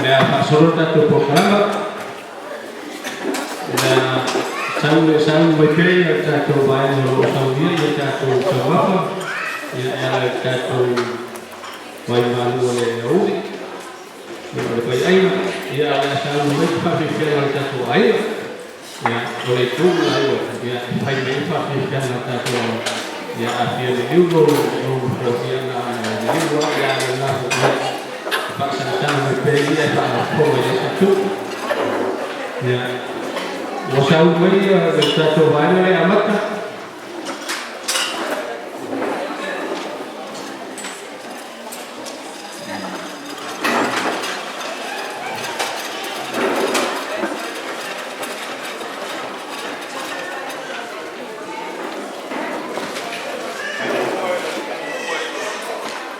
le a faasolo le tatou polokalama. O le a sau le sauni mai pea le tatou vaega o lo o saunia ia tatou taumafa ia e ala i le tatou vaimalu o le aoauli ia o le faiaiga ia o le a sauni mai le faafiafiaga o le tatou aiga ia o le itu la ua ia e fai mai le faafiafiaga o le tatou ia a fia liliu lou nofoa ia na ona liliu lava ia le la ia faasagasaga mai pea ia e faafofoga i ai tatou ia ua sauni mai le tatou vaega lea amata.